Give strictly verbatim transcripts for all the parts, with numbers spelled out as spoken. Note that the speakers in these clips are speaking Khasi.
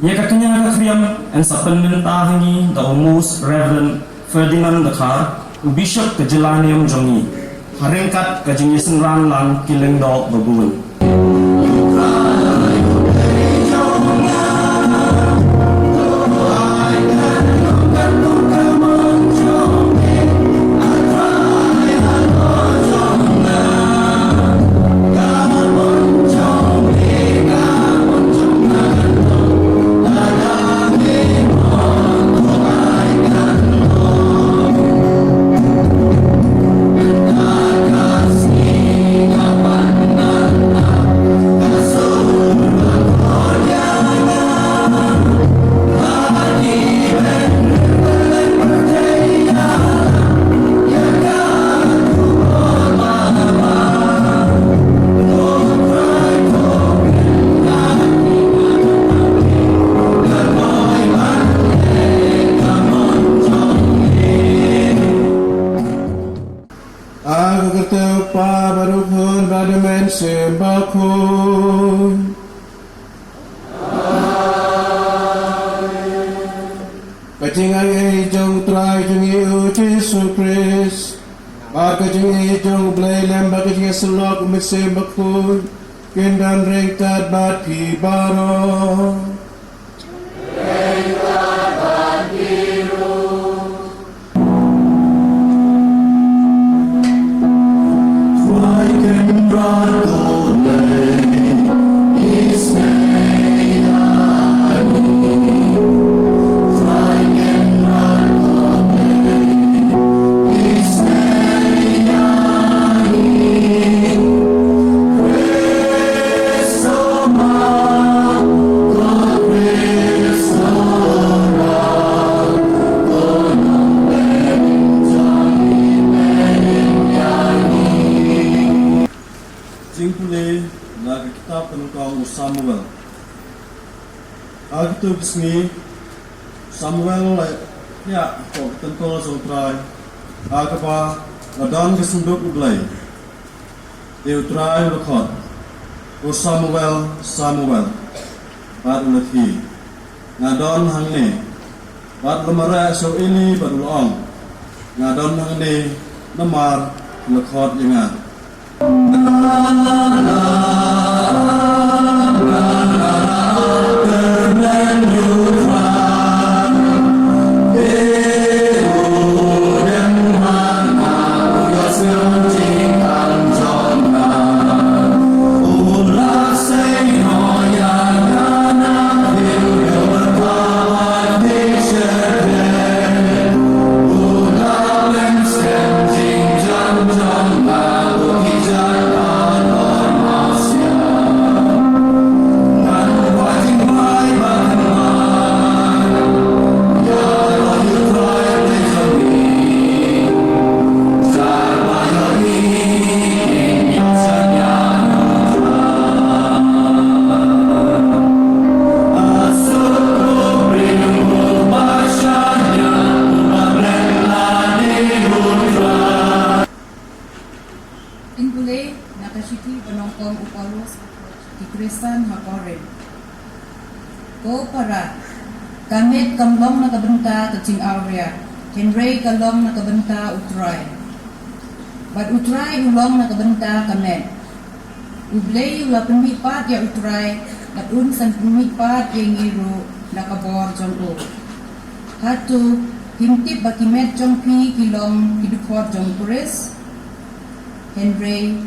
Ïa ka kñia ka khriam yn sa pynmynta ha ngi da u Most Reverend Ferdinand Dkhar, u Bishop ka jylla niam jong ngi, ha ryngkat ka jingïasynran lang ki lyngdoh babun. Ha ka kyrteng u Kpa bad u Khun bad u Mynsiem Bakhuid. Ka jingaiei jong u Trai jong ngi u Jisu Khrist, bad ka jingaiei jong u Blei Lem, bad ka jingïasyllok u Mynsiem Bakhuid, kin don ryngkat bad phi baroh. Jingpule na ka kitab ka nyngkong u Samuel. Ha kito ki sngi u Samuel u la ïaid hapoh ka templ jong u Trai, ha kaba la don ka synduk u Blei. Te u Trai u la khot, "O Samuel, Samuel." Bad u la khie, "Nga don hangne." Bad u la mareh sha u Eli bad u la ong, "Nga don hangne, namar phi la khot ïa nga." Jingpule na ka shithi ba nyngkong u Paulus ki Khristan ha Korinth. Ko para, ka met kam long na ka bynta ka jingawria, hynrei ka long na ka bynta u Trai. Bad u Trai u long na ka bynta ka met. U Blei u la pynmihpat ïa u Trai, bad un sa pynmihpat ïa ngi ruh na ka bor jong u. Hato phim tip ba ki met jong phi ki long ki dkhot jong u Khrist? Hynrei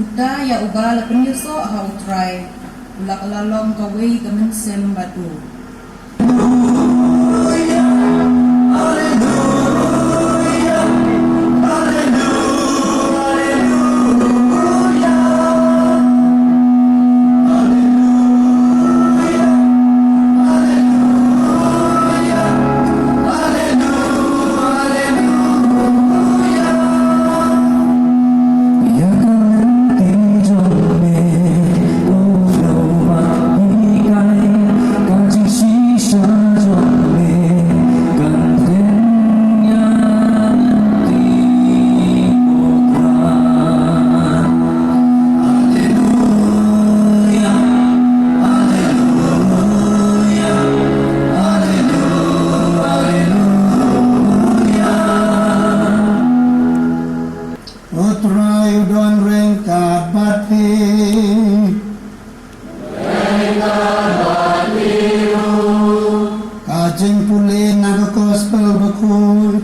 uta ïa uba la pynïasoh ha u Trai, u la kylla long kawei ka mynsiem bad u. Jingpule na ka Gospel Bakhuid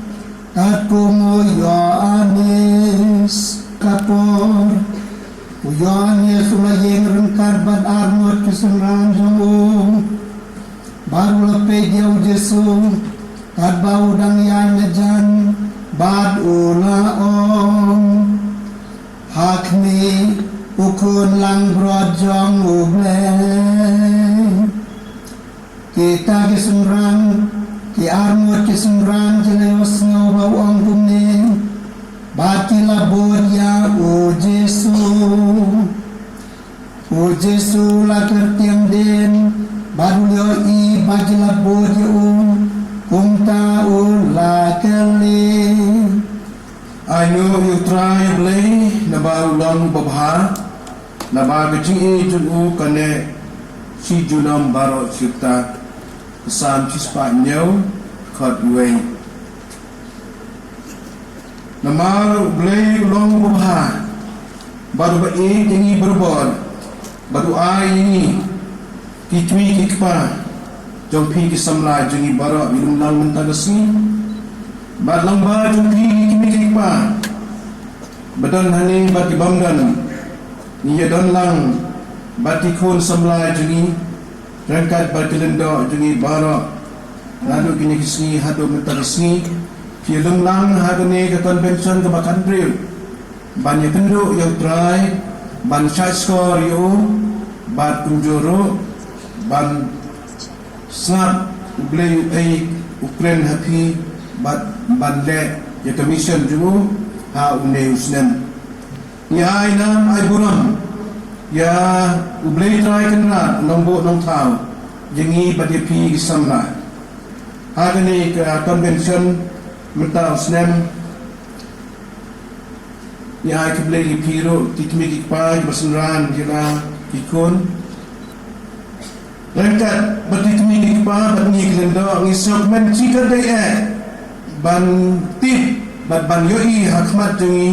katkum u Ïoannis. Ka por u Ïoannis u la ïeng ryngkat bad arngut ki synran jong u, bad u la peit ïa u Jisu katba u dang ïaid na jan, bad u la ong, "Ha khmih, u Khun langbrot jong U Blei." Kita ki synran, ki arngut ki synran, ki la ïohsngew ba u ong kumne, bad ki la bud ïa u Jisu. U Jisu u la kyrtiang dien, bad u la ïohi ba ki la bud ïa u, kumta u la kylli. Ainguh ïa U Trai Blei, naba u long babha, naba ka jingïeit jong u ka neh shi junom baroh shi rta. Salm shispah hynñiew, dkhot wei. Namar U Blei u long babha, bad uba ïeit ïa ngi barabor, bad u ai ïa ngi ki kmie ki kpa jong phi ki samla jong ngi baroh, ïa lum lang mynta ka sngi. Bad lyngba jong phi ki kmie ki kpa ba don hangne bad ki bym don, ngi ïa don lang bad ki khun samla jong ngi, ryngkat bad ki lyngdoh jong ngi baroh, naduh kine ki sngi haduh mynta ka sngi. Phi ïa lum lang ha kane ka convention kaba khathynriew, ban ïakynduh ïa U Trai, ban shait shkor ïa u, bad kumjuh ruh ban sngap U Blei u ei u kren ha phi, bad ban leh ïa ka mission jong u ha une u snem. Ngi ai nam ai burom ïa U Blei Trai Kynrad Nongbuh Nongthaw ïa ngi bad ïa phi ki samla ha kane ka convention mynta u snem. Ngi ai khublei ïa phi ruh ki kmie ki kpa, ki basynran, ki la ki khun. Ryngkat bad ki kmie ki kpa bad ngi ki lyngdoh, ngi sngewkmen shikatdei eh ban tip bad ban ïohi ha khmat jong ngi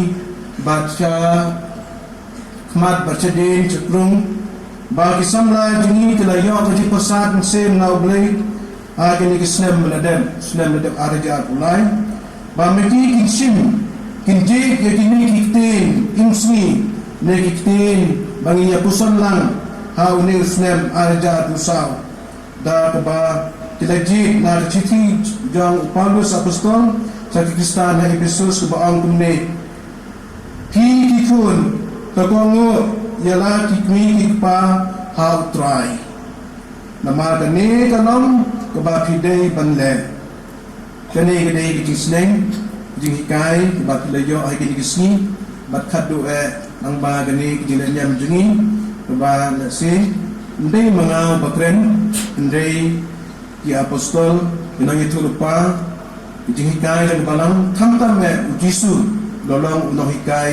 bad sha khmat bad shadien shaprung, ba ki samla jong ngi ki la ïoh ka jingpyrsad mynsiem na U Blei ha kine ki snem ba la dep, snem ba la dep ar hajar arphew lai. Ba ma ki kin shim, kin jied ïa kine ki ktien imsngi ne ki ktien ba ngin ïa puson lang ha une u snem ar hajar arphew saw. Da kaba ki la jied na ka shithi jong u Paulus Apostol sha ki Khristan ha Ephesus, kaba ong kumne: Phi ki khun, to kohnguh ïa la ki kmie ki kpa ha U Trai. Namar kane ka long kaba phi dei ban leh. Kane ka dei ka jingsneng, ka jinghikai kaba phi la ïoh ha kine ki sngi, bad khatduh eh nangba kane ka jingleh niam jong ngi kaba lehse ym dei ma nga uba kren, hynrei ki apostol, ki nongïathuhlypa, ki jinghikai jong ka Balang, khamtam eh U Jisu, u la long u nonghikai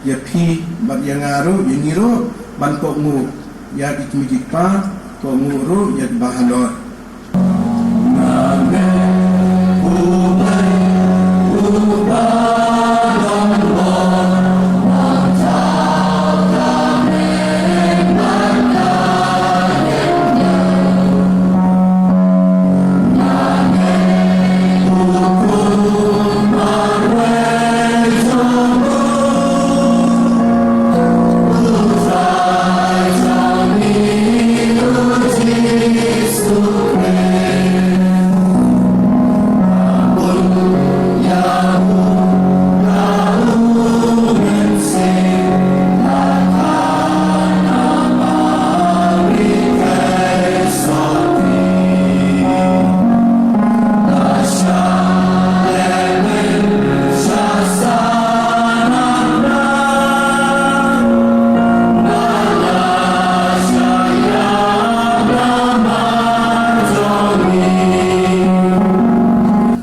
ïa phi bad ïa nga ruh, ïa ngi ruh, ban kohnguh ïa ki kmie ki kpa, kohnguh ruh ïa kiba halor.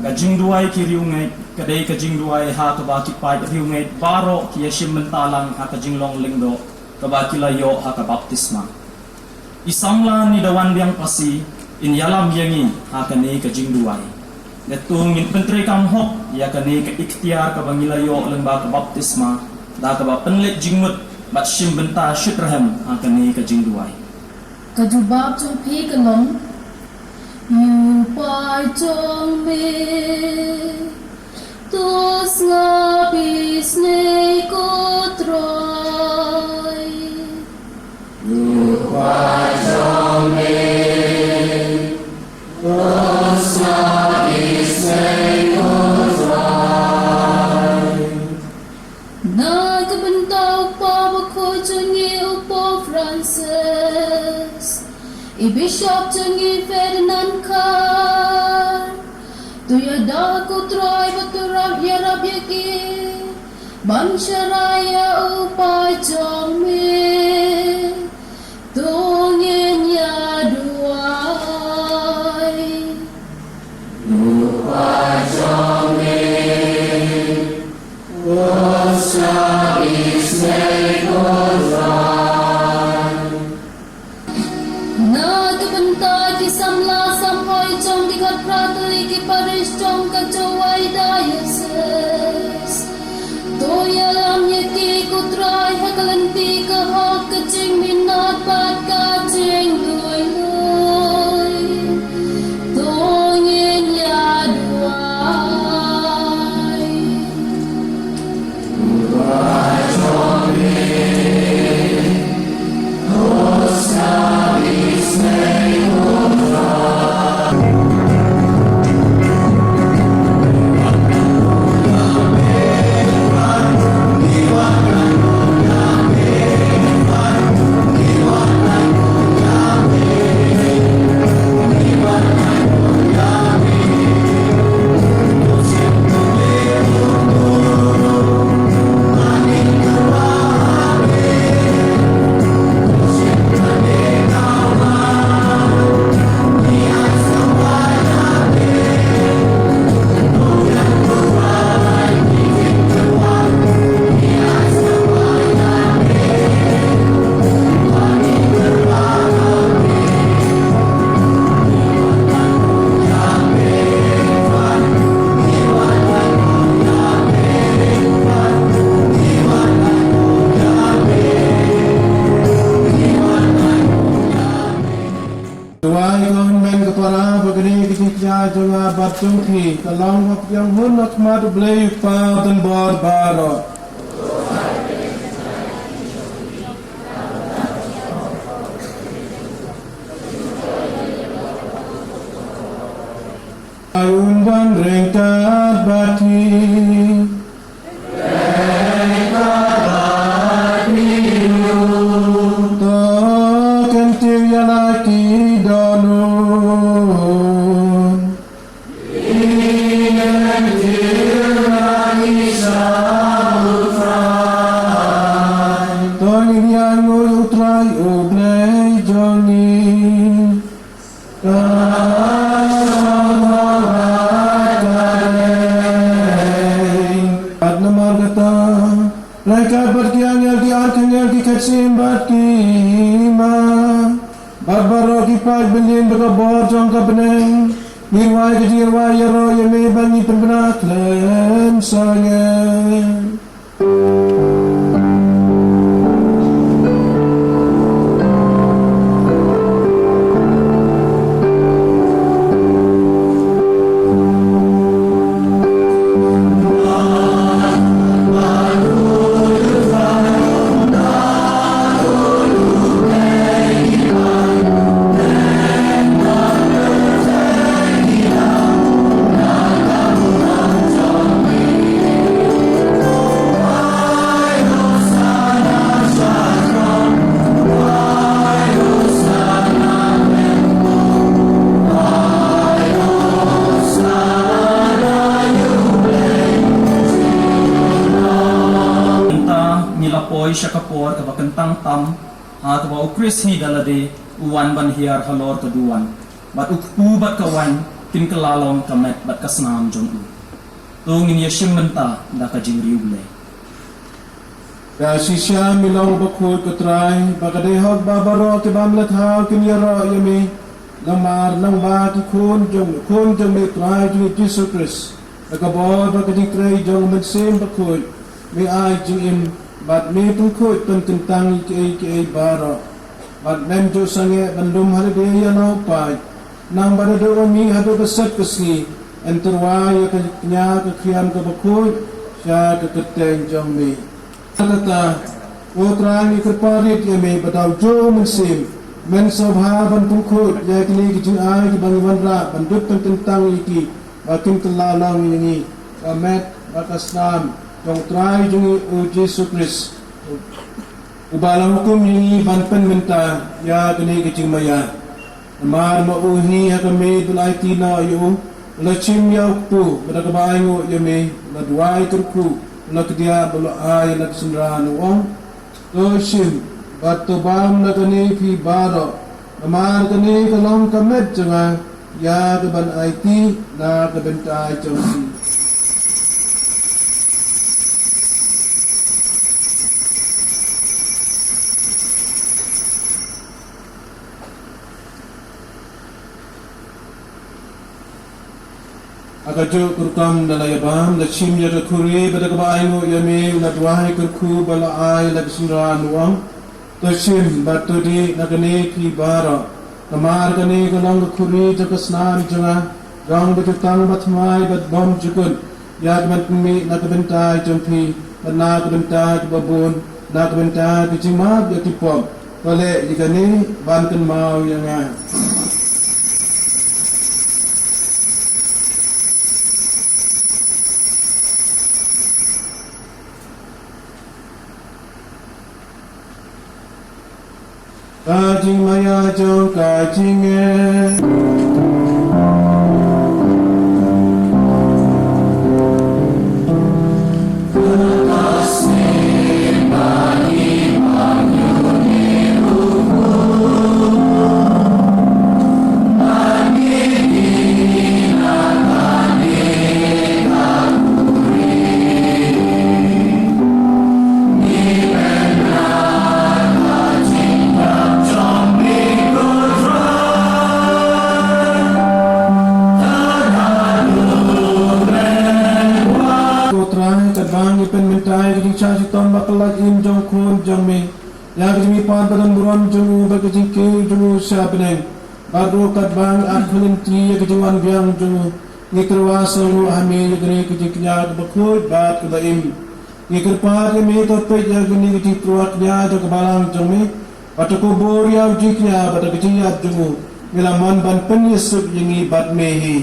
Ka jingduwai ki riewngeit, ka dei ka jingduwai ha kaba ki paid riewngeit baroh ki ïashim bynta lang ha ka jinglong lyngdoh kaba ki la ïoh ha ka baptisma. I samla, ngi da wan biang phasi, in ïalam ïa ngi ha kane ka jingduwai. Ngi to ngin pyntreikam hok ïa kane ka iktiar kaba ngi la ïoh lyngba ka baptisma, da kaba pynleit jingmut bad shim bynta shitrhem ha kane ka jingduwai. Ka jubab jong phi ka long: Ïa u paid jong me, to sngap isynei ko Trai. Ïa u paid jong me, to sngap isynei ko Trai. Na ka bynta u kpa bakhuid jong ngi u Pope Francis, i Bishop jong ngi Ferdinand Kar, to ïada ko Trai bad to ïarap ïa ki ban sharai ïa u paid jong me. To ngin ïa duwai. Ïa u paid jong me, to sngap isynei ko Trai. Na ka bynta ki samla samhoi jong ki khatphra tylli ki parish jong ka Jowai Diocese, to ïalam ïa ki ko Trai ha ka lynti ka hok, ka jingminot bad ka jingduwai. To ngin ïa duwai. Duwai ïa ka hynmen ka para ba ka dei ka jingkyrkhu jong nga bad jong phi ka long ba phi ïeng hun ha khmat U Blei U Kpa Uba don bor baroh. Ai un wan ryngkat bad phi. To kyntiew ïa la ki dohnud. To ngin ïa nguid ïa U Trai U Blei jong ngi. Bad namar kata, ryngkat bad ki angel, ki archangel, ki ksiem bad ki imam, bad baroh ki paid bymman ba ka bor jong ka bneng, ngi rwai ka jingrwai ïaroh ïa me ba ngi pynbna khlem sangeh. Mynta ngi la poi sha ka por kaba kyntang tam, ha kaba U Khrist hi da lade u wan ban hiar halor ka duwan, bad u kpu bad ka waiñ kin kylla long ka met bad ka snam jong u. To ngin ïa shim bynta da ka jingriewblei. Ka shisha mi long bakhuid ko Trai, ba ka dei hok ba baroh ki bym la thaw kin ïaroh ïa me. Namar nangba ki khun jong, khun jong me Trai jong ngi Jisu Khrist, da ka bor bad ka jingtrei jong u Mynsiem Bakhuid, me ai jingim, bad me pynkhuid pynkyntang ïa kiei kiei baroh. Bad mem ju sangeh ban lum ha lade ïa la u paid. Nang ba da dei wan mi haduh ka sep ka sngi, yn tyrwa ïa ka kñia ka khriam ka bakhuid sha ka kyrteng jong mi. Kata, ko Trai, ngi kyrpad ïa me ba da u Mynsiem, men sngewbha ban pynkhuid ïa kine ki jingai kiba ngi wanrah ban dep pynkyntang ïa ki ba kin kylla long ïa ngi ka met bad ka snam jong u Trai jong ngi u Jisu Khrist, uba la hukum ïa ngi ban pynmynta ïa kane ka jingmaïa. Namar ma u hi ha ka miet ba la aiti noh ïa u, u la shim ïa u kpu, bad da kaba ainguh ïa me, u la duwai kyrkhu, u la kdiah bad u la ai ïa la ka synran, u ong: To shim bad to bam na kane phi baroh, namar kane ka long ka met jong nga, ïa kaban aiti na ka bynta jong phi. Ha kajuh ka rukom da la ïa bam, u la shim ïa ka khuri, bad da kaba ainguh ïa me, u la duwai kyrkhu bad u la ai ïa la ka synran, u ong: To shim bad to dih na kane phi baroh, namar kane ka long ka khuri jong ka snam jong nga, jong ka jutang bathymmai bad bymjukut, ïa kaban pynmih na ka bynta jong phi bad na ka bynta kiba bun, na ka bynta ka jingmap ïa ki pop. To leh ïa kane ban kynmaw ïa nga. Ka jingmaïa jong ka jingngeit. Ko Trai, katba ngi pynmynta ïa ka jingshah shitom bad ka lait im jong u Khun jong me, ïa ka jingmihpat ba donburom jong u bad ka jingkiew jong u sha bneng, bad ruh katba ngi ap ha lynti ïa ka jingwan biang jong u, ngi tyrwa sngewbha ha me ïa kane ka jingkñia kaba khuid bad kaba im. Ngi kyrpad ïa me, to peit ïa kane ka jingtyrwa kñia jong ka balang jong me, bad to kubur ïa u jingkñia bad da ka jingïap jong u, me la mon ban pynïasuk ïa ngi bad me hi.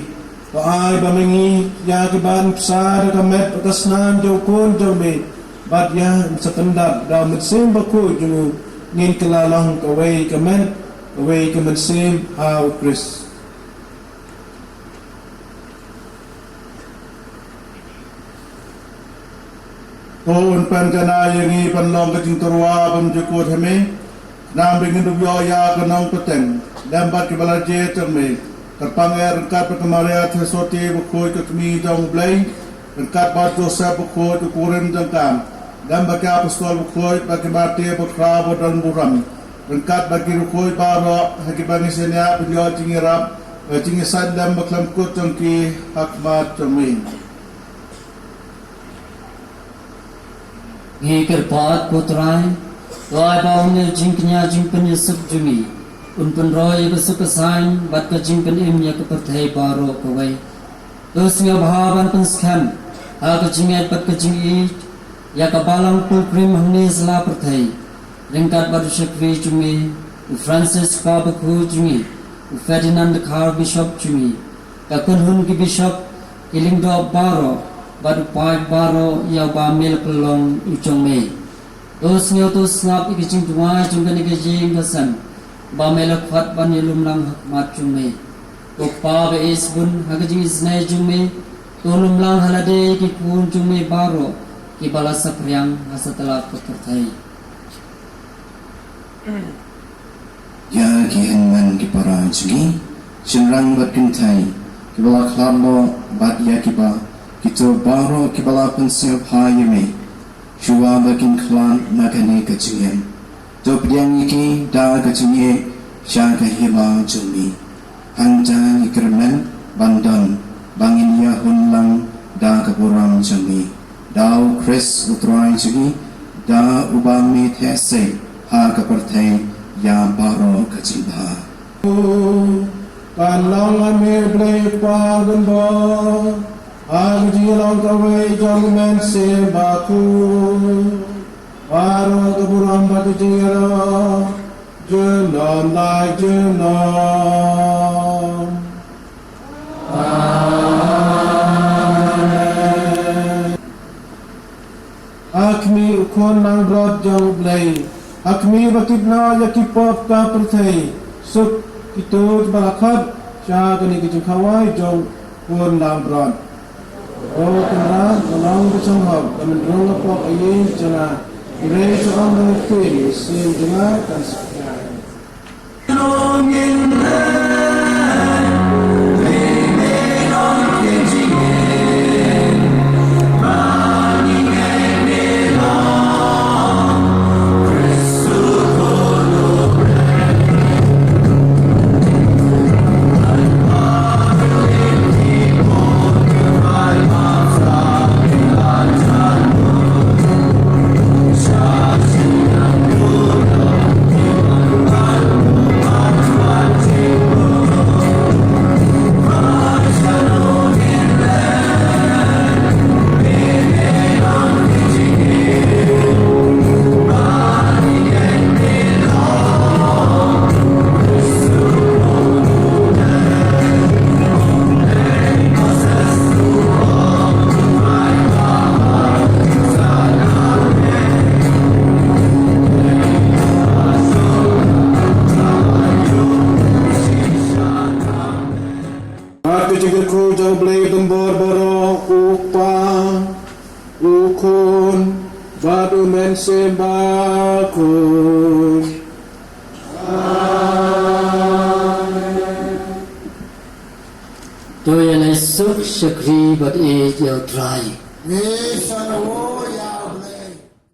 To ai ba ma ngi, ïa kiban bsa da ka met bad ka snam jong u Khun jong me, bad ïa u sa pyndap da u Mynsiem Bakhuid jong u, ngin kylla long kawei ka met, kawei ka mynsiem ha u Khrist. To un pynkynmaw ïa ngi ban long ka jingtyrwa bymjukut ha me, khnang ba ngin dup ïoh ïa ka nongpynteng lem bad kiba la jied jong me. Kyrpang eh ryngkat bad ka Maria Theisotti bakhuid ka Kmie jong u Blei, ryngkat bad Joseph bakhuid u kurim jong ka, lem bad ki apostol bakhuid bad ki martyr bakhraw ba donburom, ryngkat bad ki riewkhuid baroh ha kiba ngi shaniah pynïoh jingïarap, ka jingïasaid lem bakhlem kut jong ki ha khmat jong me. Ngi kyrpad, ko Trai, to ai ba une u jingkñia jingpynïasuk jong ngi un pynroi ïa ka suk ka saiñ bad ka jingpynim ïa ka pyrthei baroh kawei. To sngewbha ban pynskhem ha ka jingngeit bad ka jingïeit ïa ka Balang Pilgrim hangne sha la pyrthei, ryngkat bad u shakri jong me u Francis, Kpa Bakhuid jong ngi u Ferdinand Dkhar, Bishop jong ngi, ka kynhun ki bishop, ki lyngdoh baroh, bad u paid baroh ïa uba me la pynlong u jong me. To sngew to sngap ïa ka jingduwai jong kane ka ïing ka sem ba me la khot ban ïalum lang ha khmat jong me. Ko Kpa ba ïeit shibun, ha ka jingisynei jong me, to lum lang ha lade ïa ki khun jong me baroh kiba la saphriang ha satlak ka pyrthei. Ïa ki hynmen ki para jong ngi, shynrang bad kynthei, kiba la khlad noh, bad ïa kiba kito baroh kiba la pynsngewbha ïa me, shuwa ba kin khlad na kane ka jingim, to pdiang ïa ki da ka jingïeit sha ka hima jong me. Hangta ngi kyrmen ban don ba ngin ïahun lang da ka burom jong me, da u Khrist u Trai jong ngi, da uba me theh seh ha ka pyrthei ïa baroh ka jingbha. Kan long ha me Blei Kpa Gunbor, ha ka jinglong kawei jong U Mynsiem Bakhuid. Baroh ka burom bad ka jingïarap, junom la junom. Amen. Ha khmih u Khun langbrot jong U Blei, ha khmih ba kit noh ïa ki pop ka pyrthei, suk ki tuid ba la khot sha kane ka jingkhawai jong u Khun langbrot. Ko Kynrad, ba long ba shong hok, ba myndrong ha pop ïing jong nga, hynrei to ong lynti, mynsiem jong nga kan suk ïa. Bad ka jingkyrkhu jong U Blei Gunbor baroh, U Kpa, U Khun, bad U Mynsiem Bakhuid. To ïa leit suk shakri bad ïeit ïa U Trai. Ngi sa ïa